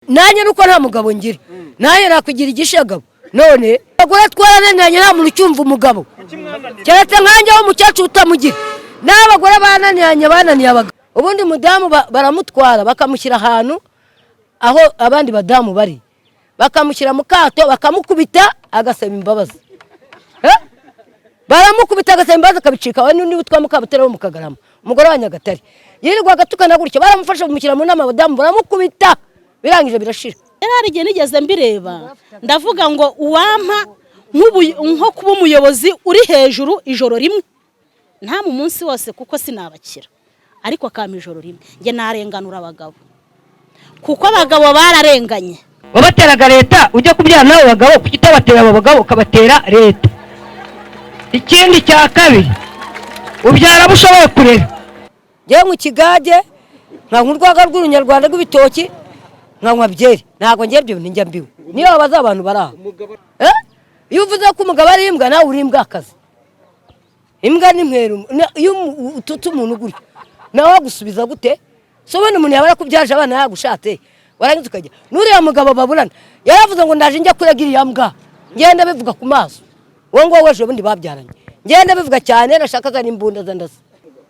Nanjye nuko nta mugabo ngira, nanjye nakugira igishegabo. None abagore twarananiranye, nta muntu ucyumva umugabo, keretse nkanjye w'umukecuru utamugira. N'abagore bananiranye, bananiye abagabo. Ubundi mudamu baramutwara, bakamushyira ahantu aho abandi badamu bari, bakamushyira mu kato, bakamukubita agasaba imbabazi. Baramukubita agasaba imbabazi, akabicika. We niba utwa Mukabutare wo mu Kagarama, umugore wa Nyagatare, yirirwaga atukana gutya, baramufasha, bamushyira mu nama, abadamu baramukubita, birangije birashira. Rero hari igihe nigeze mbireba, ndavuga ngo uwampa nko kuba umuyobozi uri hejuru ijoro rimwe, nta mu munsi wose kuko sinabakira, ariko akampa ijoro rimwe, njye narenganura abagabo, kuko abagabo bararenganye. Wabateraga leta ujya kubyara n'abo bagabo, kuki utabatera abo bagabo, ukabatera leta? Ikindi cya kabiri, ubyara abo ushoboye kurera. Ngewe mu kigage nkanywa urwagwa rw'urunyarwanda rw'ibitoki, nkanywa byeri. Ntabwo ngewe ibyo bintu njya mbiwe. Niyo wabaza abantu bari aho. Iyo uvuze ko umugabo ari imbwa, nawe uri imbwakazi. Imbwa ni mweru. Iyo ututse umuntu gutya, nawe wagusubiza gute? So ubundi umuntu yaba yarakubyaje abana, yagushatse, warangiza ukajya n'uriya mugabo baburana, yaravuze ngo ndaje njya kurega iriya mbwa. Ngenda bivuga ku maso, uwo nguwo w'ejo bundi babyaranye. Ngenda bivuga cyane, nashaka azana imbunda ze ndasa.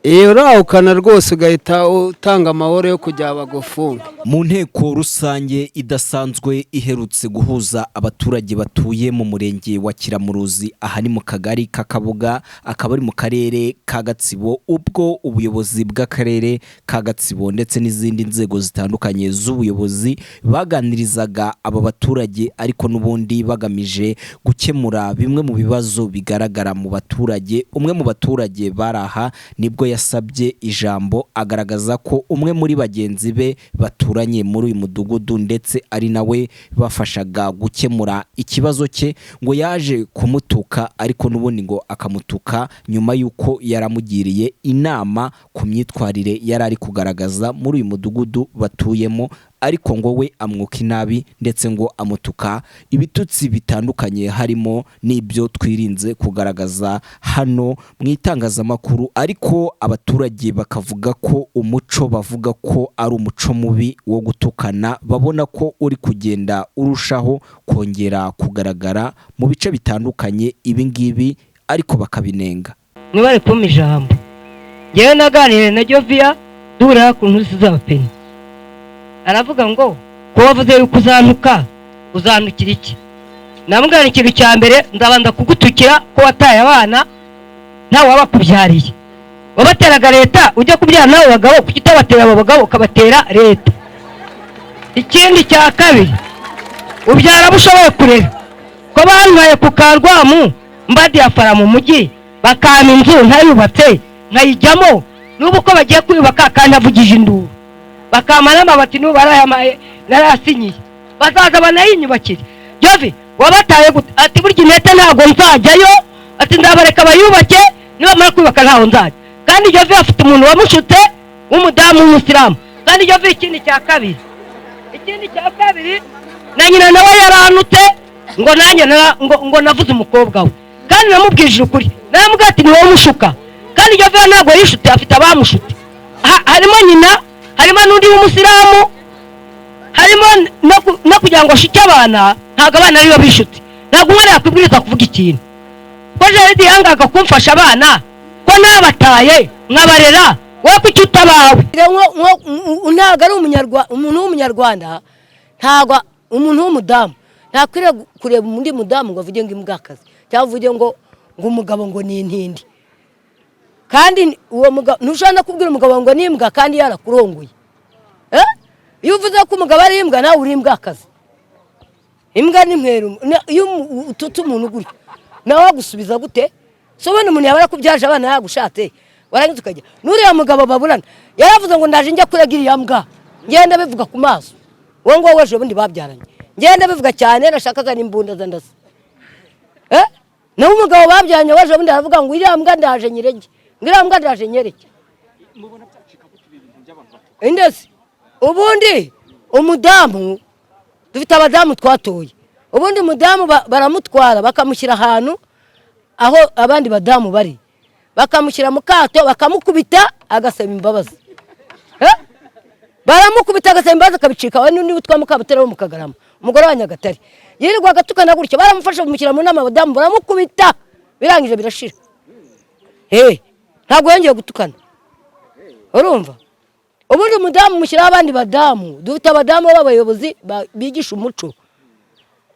Iyo urawukana rwose, ugahita utanga amahoro yo kujya bagufunga. Mu nteko rusange idasanzwe iherutse guhuza abaturage batuye mu murenge wa Kiramuruzi, aha ni mu kagari k'Akabuga, akaba ari mu karere ka Gatsibo, ubwo ubuyobozi bw'akarere ka Gatsibo ndetse n'izindi nzego zitandukanye z'ubuyobozi baganirizaga aba baturage, ariko n'ubundi bagamije gukemura bimwe mu bibazo bigaragara mu baturage, umwe mu baturage bari aha nibwo yasabye ijambo, agaragaza ko umwe muri bagenzi be baturanye muri uyu mudugudu, ndetse ari nawe bafashaga gukemura ikibazo cye, ngo yaje kumutuka, ariko n'ubundi ngo akamutuka nyuma y'uko yaramugiriye inama ku myitwarire yari ari kugaragaza muri uyu mudugudu batuyemo, ariko ngo we amwuka inabi, ndetse ngo amutuka ibitutsi bitandukanye, harimo n'ibyo twirinze kugaragaza hano mu itangazamakuru. Ariko abaturage bakavuga ko umuco bavuga ko ari umuco mubi wo gutukana, babona ko uri kugenda urushaho kongera kugaragara mu bice bitandukanye, ibi ngibi ariko bakabinenga. Ntibari kumpa ijambo. Ngewe naganiriye na Joviya, duhurira ku ntusi z'abapeni, aravuga ngo ko wavuze yuko uzantuka, uzantukira iki? Namubwira ikintu cya mbere, nzabanza kugutukira ko wataye abana ntawe wabakubyariye. Wabateraga leta ujya kubyara n'abo bagabo, kuki utabatera abo bagabo, ukabatera leta? Ikindi cya kabiri, ubyara abo ushoboye kurera. Ko bantwaye ku Karwamu, mbadiyafara mu mujyi, bakampa inzu ntayubatse, nkayijyamo, n'ubu ko bagiye kuyubaka kandi avugije induru, bakampa n'amabati, n'ubu barayamaye, narayasinyiye, bazaza banayinyubakire. Jovi, wabataye gute? Ati burya intete ntabwo nzajyayo, ati nzabareka bayubake, nibamara kubaka ntaho nzajya. Kandi Jovi afite umuntu wamushutse w'umudamu w'umusilamu. Kandi Jovi, ikindi cya kabiri, na nyina nawe yaranutse ngo nanjye ngo navuze umukobwa we, kandi namubwije ukuri, naramubwiye ati ni wowe umushuka. Kandi Jovi ntabwo yishutse, afite abamushutse. Harimo nyina, harimo n'undi w'umusilamu, harimo no kugira ngo ashuke abana. Ntabwo abana aribo bishutse. Ntabwo umwana yakwibwiriza kuvuga ikintu ko Jaridi yangaga kumfasha abana, ko nabataye nkabarera, wowe kuki utabawe? Ntabwo ari umuntu w'umunyarwanda, ntabwo umuntu w'umudamu ntakwiriye kureba undi mudamu ngo avuge ngo imbwakazi, cyangwa avuge ngo umugabo ngo ni intindi. Kandi uwo mugabo, ntushobora no kubwira umugabo ngo ni imbwa kandi yarakurongoye. Iyo uvuze ko umugabo ari imbwa, nawe uri imbwakazi. Imbwa ni mweru. Iyo ututse umuntu gutya, nawe wagusubiza gute? So ubundi umuntu yaba yarakubyaje abana, yagushatse, warangiza ukajya n'uriya mugabo baburana, yaravuze ngo ndaje njya kurega iriya mbwa. Ngenda bivuga ku maso, uwo nguwo w'ejo bundi babyaranye. Ngenda bivuga cyane, nashaka azana imbunda ze ndasa. Nawe umugabo babyaranye w'ejo bundi aravuga ngo iriya mbwa ndaje nyirege, ngo iriya mbwa ndaje nyereke indezi. Ubundi umudamu, dufite abadamu twatoye, ubundi umudamu baramutwara, bakamushyira ahantu aho abandi badamu bari, bakamushyira mu kato, bakamukubita agasaba imbabazi. Baramukubita agasaba imbabazi akabicika. We n'undi witwa Mukabutera wo mu Kagarama, umugore wa Nyagatare, yirirwa agatukana gutyo. Baramufasha, bamushyira mu nama abadamu, baramukubita, birangije birashira. Ntabwo yongeye gutukana. Urumva, ubundi umudamu mushyiraho abandi badamu. Dufite abadamu b'abayobozi bigisha umuco,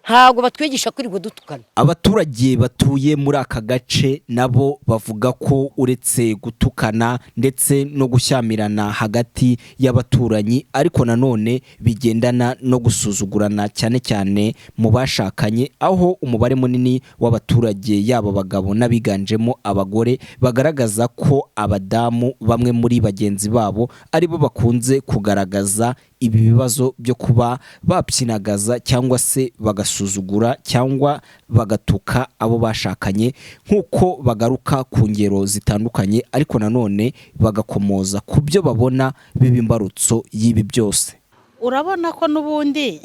ntabwo batwigisha kwirirwa dutukana. Abaturage batuye muri aka gace nabo bavuga ko uretse gutukana ndetse no gushyamirana hagati y'abaturanyi, ariko nanone bigendana no gusuzugurana, cyane cyane mu bashakanye, aho umubare munini w'abaturage, yaba abagabo n'abiganjemo abagore, bagaragaza ko abadamu bamwe muri bagenzi babo aribo bakunze kugaragaza ibi bibazo byo kuba bapyinagaza cyangwa se bagasuzugura cyangwa bagatuka abo bashakanye, nk'uko bagaruka ku ngero zitandukanye, ariko nanone bagakomoza ku byo babona biba imbarutso y'ibi byose. Urabona ko n'ubundi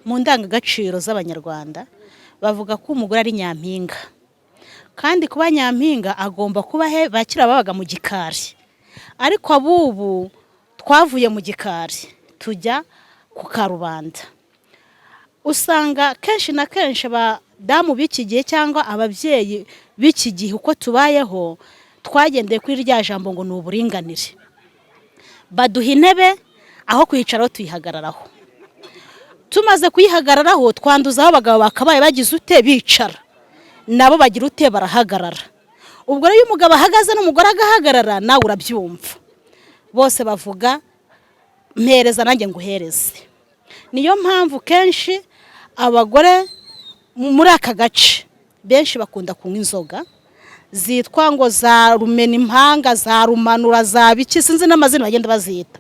mu ndangagaciro z'Abanyarwanda bavuga ko umugore ari nyampinga, kandi kuba nyampinga agomba kuba he bakira babaga mu gikari. Ariko abubu twavuye mu gikari tujya ku karubanda. Usanga kenshi na kenshi abadamu b'iki gihe cyangwa ababyeyi b'iki gihe, uko tubayeho, twagendeye kuri rya jambo ngo ni uburinganire. Baduha intebe, aho kwicaraho tuyihagararaho. Tumaze kuyihagararaho, twanduza aho abagabo bakabaye bagize ute bicara, nabo bagira ute barahagarara. Ubwo rero iyo umugabo ahagaze n'umugore agahagarara, nawe urabyumva, bose bavuga mpereza nanjye nguhereze. Niyo mpamvu kenshi abagore muri aka gace benshi bakunda kunywa inzoga zitwa ngo za rumena impanga, za rumanura, za biki, sinzi n'amazina bagenda bazita.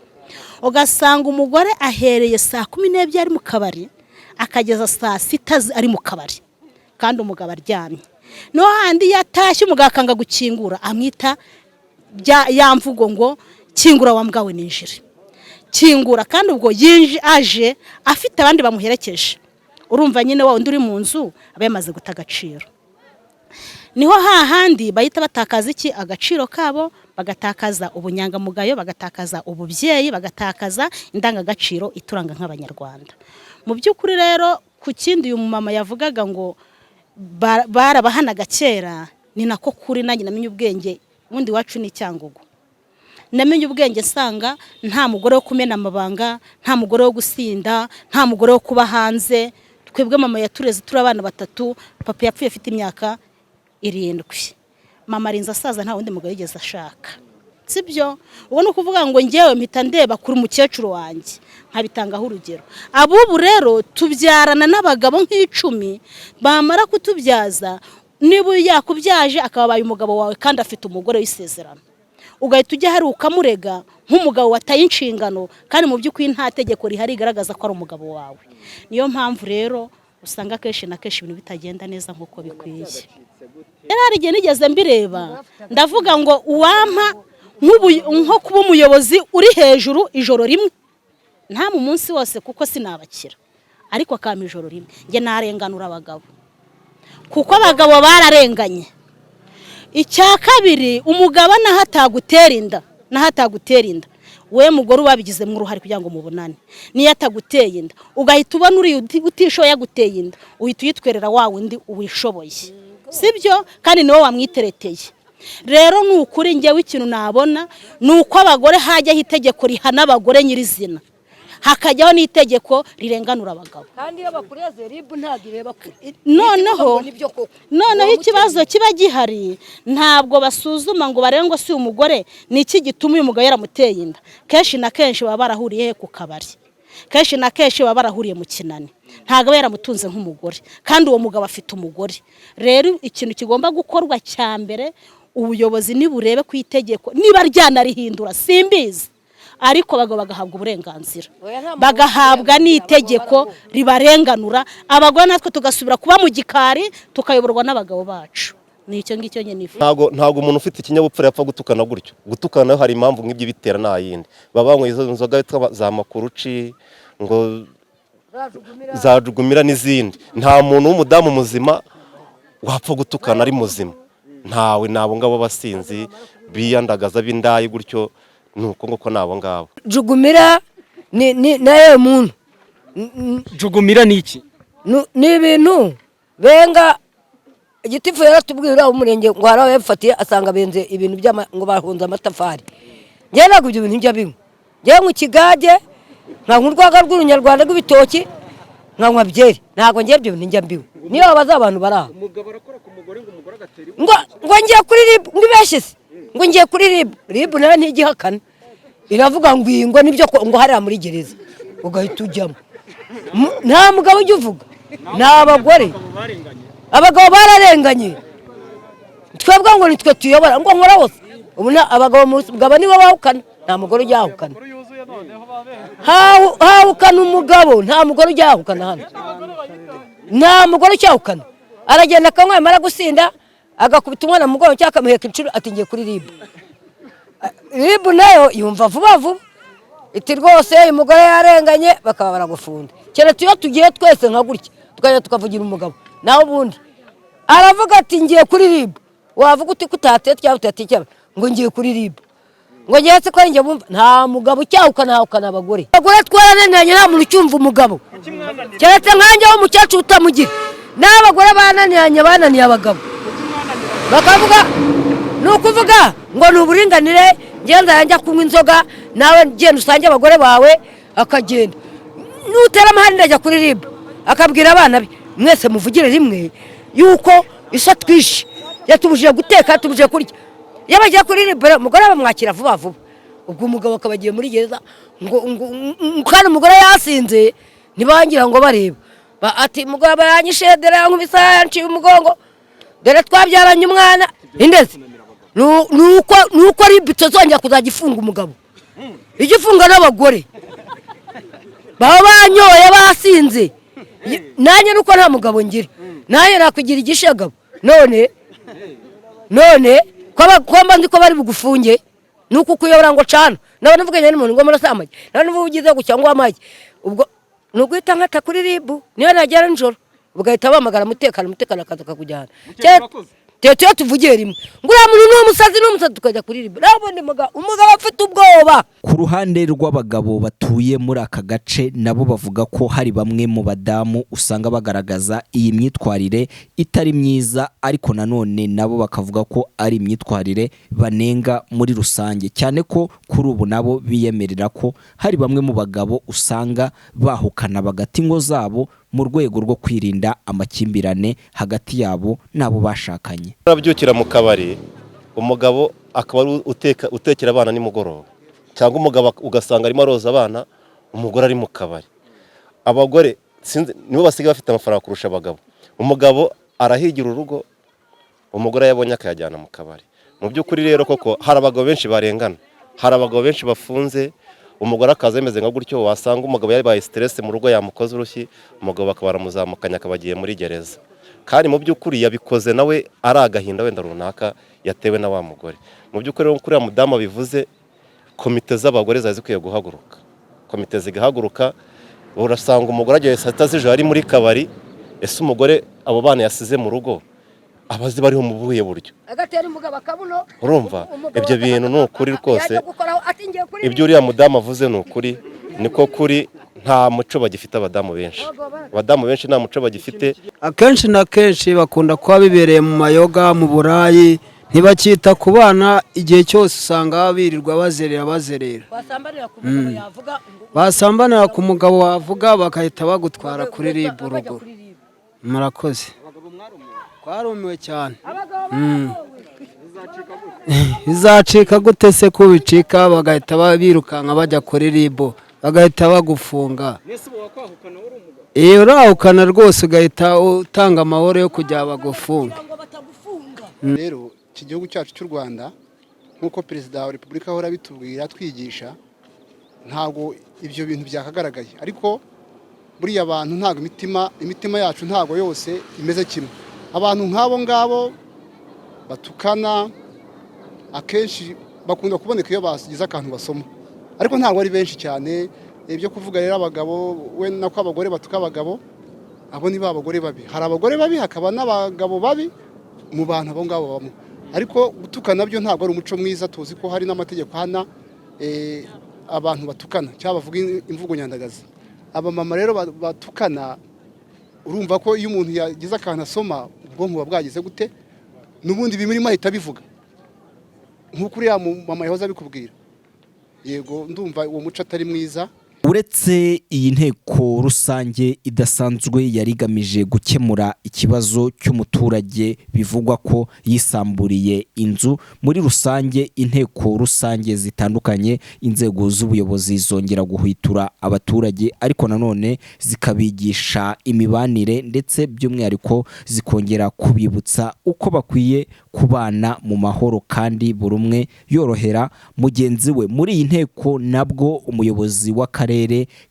Ugasanga umugore ahereye saa 12 ari mu kabari, akageza saa 6 ari mu kabari, kandi umugabo aryamye. No handi iyo atashye, umugabo akanga gukingura, amwita ya mvugo ngo "Kingura wa mbwa we, ninjire, kingura." Kandi ubwo yinji aje afite abandi bamuherekeje. Urumva nyine wa wundi uri mu nzu aba yamaze guta agaciro. Niho hahandi bahita batakaza iki? Agaciro kabo, bagatakaza ubunyangamugayo, bagatakaza ububyeyi, bagatakaza indangagaciro ituranga nk'Abanyarwanda. Mu by'ukuri rero, ku kindi uyu mumama yavugaga ngo barabahanaga kera, ni nako kuri. Nanjye namenye ubwenge, ubundi iwacu ni Cyangugu, namenye ubwenge nsanga nta mugore wo kumena amabanga, nta mugore wo gusinda, nta mugore wo kuba hanze. Twebwe mama yatureze turi abana batatu. Papa yapfuye afite imyaka 7, mama arinze asaza nta wundi mugabo yigeze ashaka, sibyo? Ubwo ni ukuvuga ngo ngewe mpita ndeba kuri umukecuru wanjye, nkabitangaho urugero. Abubu rero tubyarana n'abagabo nk'icumi, bamara kutubyaza, niba yakubyaje akaba abaye umugabo wawe kandi afite umugore w'isezerano, ugahita ujya hari ukamurega nk'umugabo wataye inshingano, kandi mu by'ukuri nta tegeko rihari rigaragaza ko ari umugabo wawe. Niyo mpamvu rero usanga akenshi na kenshi ibintu bitagenda neza nk'uko bikwiye. Rero hari igihe nigeze mbireba, ndavuga ngo uwampa nko kuba umuyobozi uri hejuru ijoro rimwe, nta mu munsi wose kuko sinabakira, ariko akampa ijoro rimwe, njye narenganura abagabo, kuko abagabo bararenganye. Icya kabiri, umugabo naho atagutera inda, naho atagutera inda, we mugore ubabigizemo uruhare kugira ngo mubonane. Niyo ataguteye inda, ugahita ubona uriya utishoboye yaguteye inda, uhita uyitwerera wa wundi wishoboye, sibyo? Kandi niwe wamwitereteye. Rero ni ukuri, ngewe ikintu nabona ni uko abagore hajyaho itegeko rihana abagore nyirizina, hakajyaho n'itegeko rirenganura abagabo. Kandi iyo bakureze, RIB ntabwo ireba kure. Noneho Nibyo koko. Noneho ikibazo kiba gihari, ntabwo basuzuma ngo barebe ngo si umugore, ni iki gituma uyu mugabo yaramuteye inda. Kenshi na kenshi baba barahuriye he? Ku kabari. Kenshi na kenshi baba barahuriye mu kinani. Ntabwo aba yaramutunze nk'umugore, kandi uwo mugabo afite umugore. Rero ikintu kigomba gukorwa cya mbere, ubuyobozi niburebe ku itegeko, niba ryanarihindura simbizi, ariko abagabo bagahabwa uburenganzira, Oya, nta mugabo bagahabwa uburenganzira, n'itegeko abagabo ribarenganura. Abagore natwe tugasubira kuba mu gikari, tukayoborwa n'abagabo bacu. Ni icyo ngicyo nyine nifuza. Ntabwo umuntu ufite ikinyabupfura yapfa gutukana gutyo. Gutukana hari impamvu nk'ibyo bitera, nta yindi. Baba banyweye izo nzoga bitwa za makuruci, ngo za jugumira n'izindi. Nta muntu w'umudamu muzima wapfa gutukana ari muzima, ntawe. Ni abo ngabo basinzi biyandagaza b'indayi gutyo, ni uko nguko, ni abo ngabo. Jugumira. Ni naye muntu. Jugumira ni iki? Ni ibintu benga. Igitifu yaratubwira umurenge ngo hari aho yabifatiye, asanga benze ibintu by'ama, ngo bahunze amatafari. Njyewe ntabwo ibyo bintu njya binywa. Njyewe nywa ikigage, nkanywa urwagwa rw'urunyarwanda rw'ibitoki, nkanywa byeri. Ntabwo njyewe ibyo bintu njya mbinywa. Niyo babaza abantu bari aho. Umugabo arakora ku mugore, ngo umugore agatera Ngo ngiye kuri RIB, ngo ibeshye se, ngo ngiye kuri RIB. RIB nayo ntigihakana, iravuga ngo iyi ngo nibyo ngo hariya muri gereza ugahita ujyamo. Nta mugabo ujya uvuga, ni abagore. Barenganye. Abagabo bararenganye. Twebwe ngo nitwe tuyobora, ngo nkora hose ubu abagabo, mugabo nibo bahukana, nta mugore ujya yahukana. Hahukana umugabo, nta mugore ujya yahukana hano, nta mugore ucyahukana. Aragenda akanywa, yamara gusinda agakubita umwana mu mugongo cyangwa akamuheka inshuro, ati ngiye kuri RIB. RIB nayo yumva vuba vuba, iti rwose uyu mugore yarenganye, bakaba baragufunda. Keretse iyo tugiye twese nka gutya, tukajya tukavugira umugabo. Naho ubundi aravuga ati ngiye kuri RIB, wavuga uti kutateye cyangwa utateye, ngo ngiye kuri RIB, ngo ngiye se ko ari njye bumva. Nta mugabo ucyahukana, hahukana abagore. Abagore twarananiranye, nta muntu ucyumva umugabo, keretse nkanjye w'umukecuru utamugira. N'abagore bananiranye, bananiye abagabo. Bakavuga, ni ukuvuga ngo ni uburinganire. Ngenda njya kunywa inzoga, nawe genda usange abagore bawe. Akagenda, nutera amahane ndajya kuri RIB. Akabwira abana be, mwese muvugire rimwe yuko isa twishe, yatubujije guteka, yatubujije kurya. Iyo bagiye kuri RIB, umugore bamwakira vuba vuba. Ubwo umugabo akaba agiye muri gereza, ngo kandi umugore yasinze, ntibangira ngo bareba. Ati umugabo yanyishe, dore yankubise, yanciye umugongo, dore twabyaranye umwana indezi. Nuko RIB itazongera kuzajya ifunga umugabo, ijya ifunga n'abagore baba banyoye basinze. Nanjye nuko nta mugabo ngira, nanjye nakugira igishegabo. None ko mba nzi ko bari bugufunge, nuko ukuyobora ngo cana nawe nuvuganye n'umuntu ngo murasamanye, nawe nuvuga ugize gutya ngo amage, ubwo ni uguhita nkata kuri RIB. Niyo nagera nijoro, ugahita bahamagara umutekano, umutekano akaza akakujyana. Keretse iyo tuvugiye rimwe ngo uriya muntu ni umusazi, ni umusazi, tukajya kuri RIB. Nawe ubundi umugabo afite ubwoba. Ku ruhande rw'abagabo batuye muri aka gace, nabo bavuga ko hari bamwe mu badamu usanga bagaragaza iyi myitwarire itari myiza, ariko nanone nabo bakavuga ko ari imyitwarire banenga muri rusange, cyane ko kuri ubu nabo biyemerera ko hari bamwe mu bagabo usanga bahukana bagata ingo zabo mu rwego rwo kwirinda amakimbirane hagati yabo n'abo bashakanye. Arabyukira mu kabari, umugabo akaba ari uteka, utekera abana nimugoroba, cyangwa umugabo ugasanga arimo aroza abana, umugore ari mu kabari. Abagore sinzi nibo basigaye bafite amafaranga kurusha abagabo. Umugabo arahigira urugo, umugore yabonye akayajyana mu kabari. Mu by'ukuri rero koko hari abagabo benshi barengana, hari abagabo benshi bafunze, umugore akaza yameze nka gutyo, wasanga umugabo yabaye stress mu rugo, yamukoze urushyi, umugabo bakaba baramuzamukanye, akaba agiye muri gereza. Kandi mu by'ukuri yabikoze nawe ari agahinda wenda runaka yatewe na wa mugore. Mu by'ukuri rero, kuriya mudamu bivuze, komite z'abagore zari zikwiye guhaguruka, komite zigahaguruka. Urasanga umugore agiye saa 6 z'ijoro ari muri kabari. Ese umugore abo bana yasize mu rugo abazi bariho mu buhe buryo? Agatera umugabo akabuno. Urumva Umugabo ibyo bintu ni ukuri rwose. Yajya gukoraho ati ngiye kuri Ibyo uriya mudamu avuze ni ukuri, niko kuri. Nta muco bagifite abadamu benshi, abadamu benshi nta muco bagifite. Akenshi na kenshi bakunda kuba bibereye mu mayoga, mu burayi, ntibakita ku bana. Igihe cyose usanga birirwa bazerera, bazerera. Wasambanira ku mugabo yavuga ngo Basambanira ku mugabo, wavuga bagahita bagutwara kuri RIB bajya ruguru. Kuri RIB. Murakoze, twarumiwe cyane. Abagabo baragowe. Bizacika gute se ko bicika, bagahita birukanka bajya kuri RIB, bagahita bagufunga? Mwese ubu wakwahukana uri umugabo? Iyo urahukana rwose, ugahita utanga amahoro yo kujya bagufunga. Ngo batagufunga. Rero iki gihugu cyacu cy'u Rwanda, nk'uko Perezida wa Repubulika ahora abitubwira, twigisha, ntabwo ibyo bintu byakagaragaye. Ariko buriya abantu ntabwo imitima yacu ntabwo yose imeze kimwe. Abantu nk'abo ngabo batukana akenshi bakunda kuboneka iyo bagize akantu basoma, ariko ntabwo ari benshi cyane. Ibyo kuvuga rero abagabo we nako abagore batuka abagabo, abo ni ba bagore babi. Hari abagore babi, hakaba n'abagabo babi mu bantu abo ngabo babamo. Ariko gutukana byo ntabwo ari umuco mwiza. Tuzi ko hari n'amategeko hana. Abantu batukana cyangwa bavuga imvugo nyandagazi. Abamama rero batukana, urumva ko iyo umuntu yagize akantu asoma, ubwonko buba bwagize gute? N'ubundi bimurimo ahita abivuga, nk'uko uriya mama yahoze abikubwira. Yego, ndumva uwo muco atari mwiza. Uretse iyi nteko rusange idasanzwe yari igamije gukemura ikibazo cy'umuturage bivugwa ko yisamburiye inzu, muri rusange inteko rusange zitandukanye, inzego z'ubuyobozi zongera guhwitura abaturage, ariko nanone zikabigisha imibanire, ndetse by'umwihariko zikongera kubibutsa uko bakwiye kubana mu mahoro kandi buri umwe yorohera mugenzi we. Muri iyi nteko nabwo umuyobozi w'akarere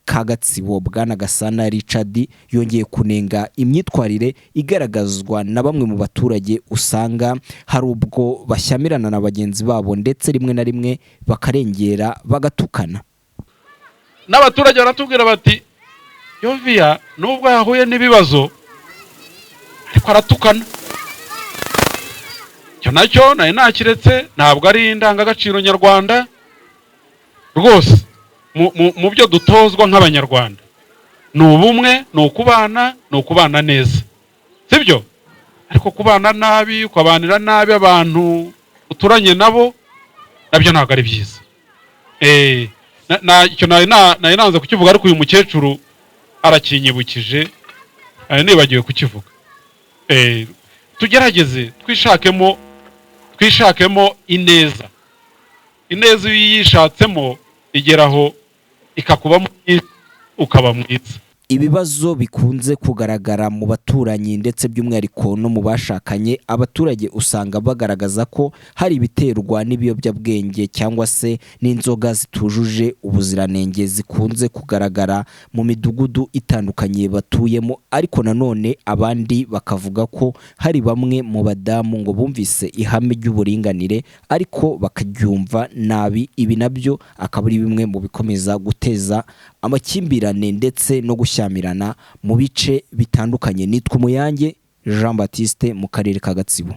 ka Gatsibo, Bwana Gasana Richard, yongeye kunenga imyitwarire igaragazwa na bamwe mu baturage, usanga hari ubwo bashyamirana na bagenzi babo, ndetse rimwe na rimwe bakarengera bagatukana. N'abaturage baratubwira bati: "Yoviya nubwo yahuye n'ibibazo, ariko aratukana." Icyo nacyo nari nakiretse, ntabwo ari indangagaciro nyarwanda rwose. Mu byo dutozwa nk'Abanyarwanda ni ubumwe, ni ukubana, ni ukubana neza, sibyo? Ariko kubana nabi, ukabanira nabi abantu uturanye nabo, nabyo ntabwo ari byiza. Icyo nari nanze kukivuga, ariko uyu mukecuru arakinyibukije, nari nibagiwe kukivuga. Tugerageze twishakemo ineza. Ineza iyo uyishatsemo igeraho ikakubamo myiza, ukaba mwiza. Ibibazo bikunze kugaragara mu baturanyi, ndetse by'umwihariko no mu bashakanye, abaturage usanga bagaragaza ko hari ibiterwa n'ibiyobyabwenge cyangwa se n'inzoga zitujuje ubuziranenge zikunze kugaragara mu midugudu itandukanye batuyemo. Ariko nanone abandi bakavuga ko hari bamwe mu badamu ngo bumvise ihame ry'uburinganire ariko bakaryumva nabi. Ibi nabyo akaba ari bimwe mu bikomeza guteza amakimbirane ndetse no gushyamirana mu bice bitandukanye. Nitwa Umuyange Jean Baptiste mu karere ka Gatsibo.